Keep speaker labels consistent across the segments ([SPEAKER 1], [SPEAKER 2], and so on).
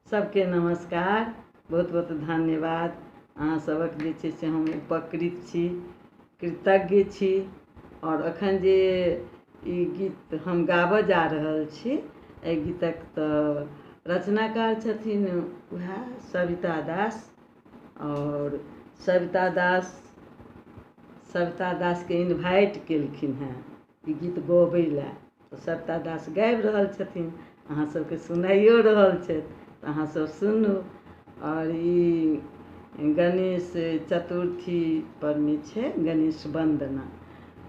[SPEAKER 1] सबके नमस्कार, बहुत बहुत धन्यवाद। अहाँ सबक जे छै से हम उपकृत छी, कृतज्ञ छी। आओर एखन जे ई गीत हम गाबऽ जा रहल छी, एहि गीतक तऽ रचनाकार छथिन वएह सविता दास। आओर सविता दास, सविता दासके इन्वाइट केलखिन हेँ ई गीत गबै लए, तऽ सविता दास गाबि रहल छथिन, अहाँ सबके सुनाइयो रहल छथि, तऽ अहाँ सब सुनू। आओर ई गणेश चतुर्थी परमे छै गणेश वन्दना,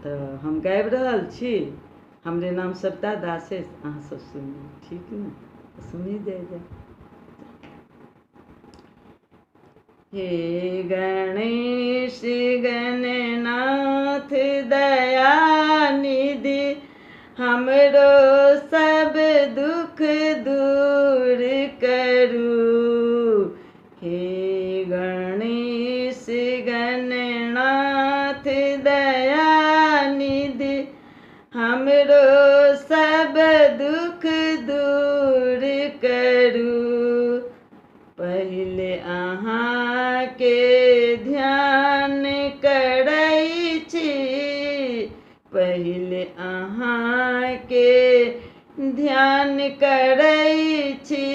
[SPEAKER 1] तऽ हम गाबि रहल छी। हमरे नाम सविता दास अछि, अहाँ सब सुनू, ठीक ने? सुनी जाइ जाउ। हे गणेश गणनाथ दयानिधि, हमरो सब दुख दूर करू। हे गणेश गणनाथ दयानिधि, हमरो सब दुख दूर करू। पहिले अहाँके ध्यान करै छी, पहिले अहाँके ध्यान करै छी,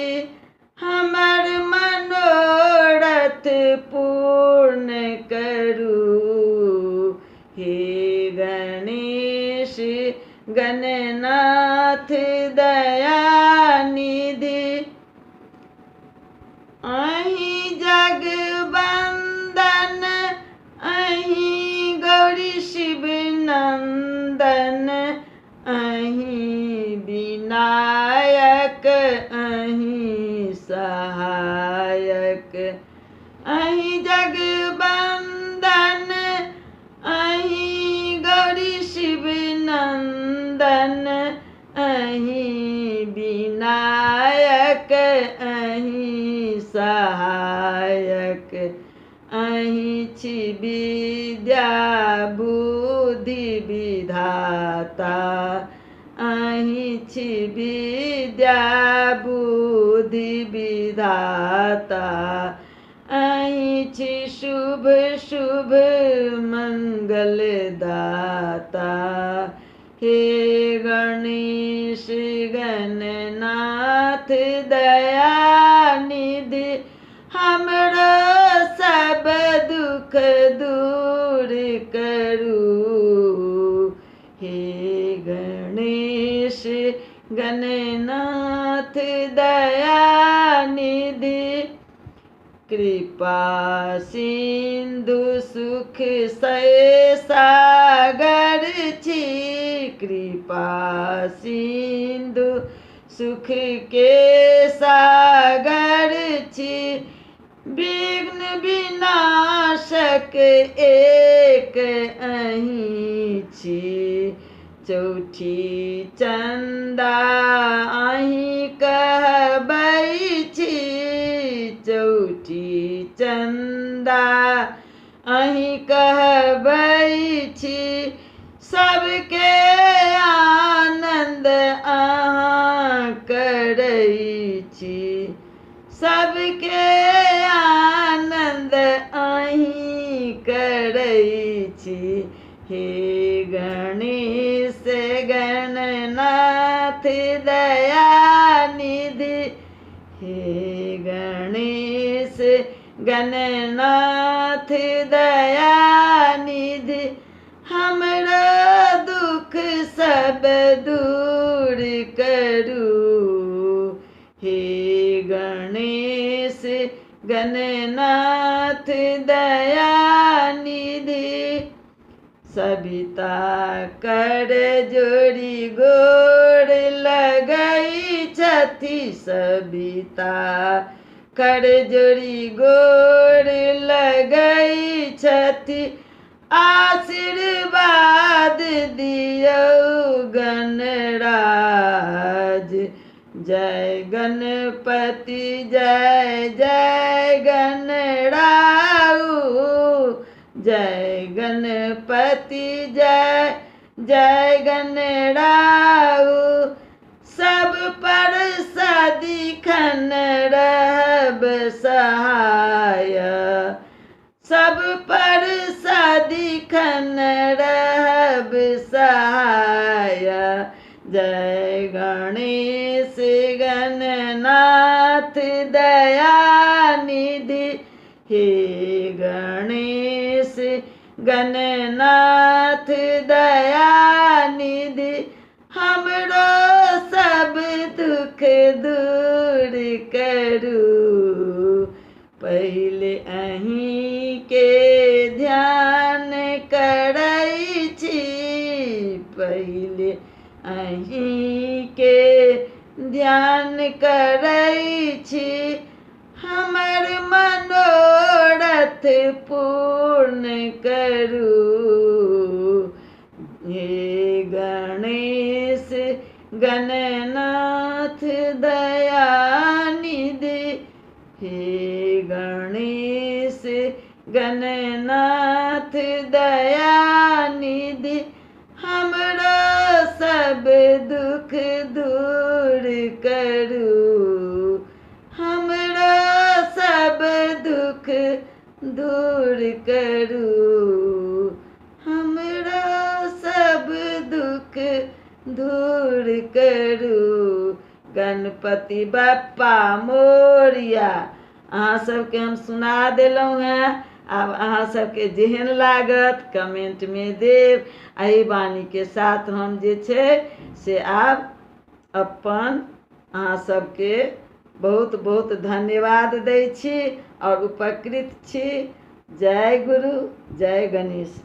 [SPEAKER 1] हमर मनोरथ पूर्ण करू। हे गणेश गणनाथ दयानिधि, अहीं जगबंदन, अहीं गौरी शिव नंदन, अहीं विनायक, अहीं सहायक। अहीं जगबंदन, अहीं गौरी शिव नंदन, अहीं विनायक, अहीं सहायक। अहीं छी विद्या बुद्धि विधाता, अहीं छी विद्या बुद्धि विधाता, अहीं छी शुभ शुभ मंगल दाता। हे गणेश गणनाथ दयानिधि, हमरो सब दुख दूर करू। हे गणेश गणनाथ दयानिधि, कृपा सिंधु सुख से सागर छी, कृपा सिंधु सुख के सागर छी, विघ्न विनाशक एक अहीं छी। चौठी चंदा अहीं कहबै छी, चौठी चंदा अहीं कहबै छी, सबके आनंद अहाँ करै छी, सबके आनंद अहीं करै छी। हे गणेश गणनाथ दयानिधि, हे गणेश गणनाथ दयानिधि, हमरा दुख सब दूर करू। हे गणेश गणनाथ दयानिधि, सविता कर जोड़ी गोर लगै छथि, सविता कर जोड़ी गोर लगै छथि, आशीर्वाद दियौ गणराज। जय गणपति जय जय गणराऊ, जय गणपति जय जय गणराऊ। सब पर सदिखन रहबै। रहब सहाय, सब पर सदिखन रहब सहाय। जय गणेश गणनाथ दयानिधि, हे गणेश गणनाथ दयानिधि, हमरो सब दुख दूर करू। पहिले अहीं के ध्यान करै छी, पहिले अहीं के ध्यान करै छी, हमर मनोरथ पूर्ण करू। हे गणेश गणनाथ दयानिधि, हे गणेश गणनाथ दयानिधि, हमरो सब दुख दूर करू, हमरो सब दुख दूर करू, हमरो सब दुख दूर करू। गणपति बप्पा मोरिया। अहाँ सबके हम सुना देलहुँ हेँ। आब अहाँ सबके जेहन लागत कमेंटमे देब। एहि वाणीके साथ हम जे छै से आब अपन अहाँ सबके बहुत बहुत धन्यवाद दै छी आओर उपकृत छी। जय गुरु, जय गणेश।